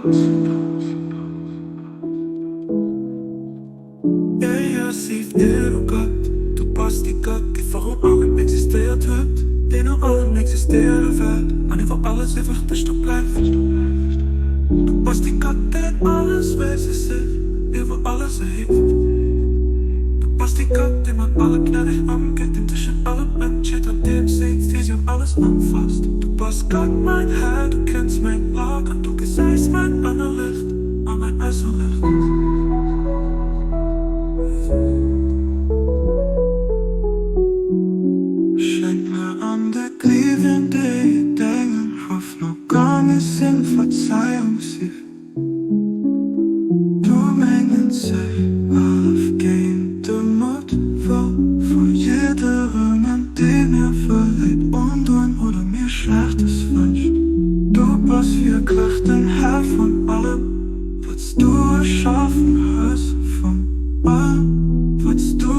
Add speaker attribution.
Speaker 1: Du bass dee Gott, dee viru allem existéiert huet, deen no allem existéiere wäert an iwwer alles iwwert dech do bleift. Du bass dee Gott, deen alles weess, iwwer alles erhieft. Du bass dee Gott, dee mat alle gnädeg ëmgeet, deen tëschent allem ëntscheet an deem seng Visioun alles ëmfaasst. Du bass Gott, mäin Här, du kenns meng Lag an du gesäis mäin Ënnerlecht a mäin Äusserlecht.
Speaker 2: Schenk mir an de Gleewen, déi dengem Hoff nogaange sinn, Verzeihung sief. Du mengen Zéif géint de Mutt wou vu jidderengem dee mir verléit undoen oder mir Schlechtes wënscht. Du bass wierklech den Här vun allem wat s du erschafen hues, vun allem wat s du.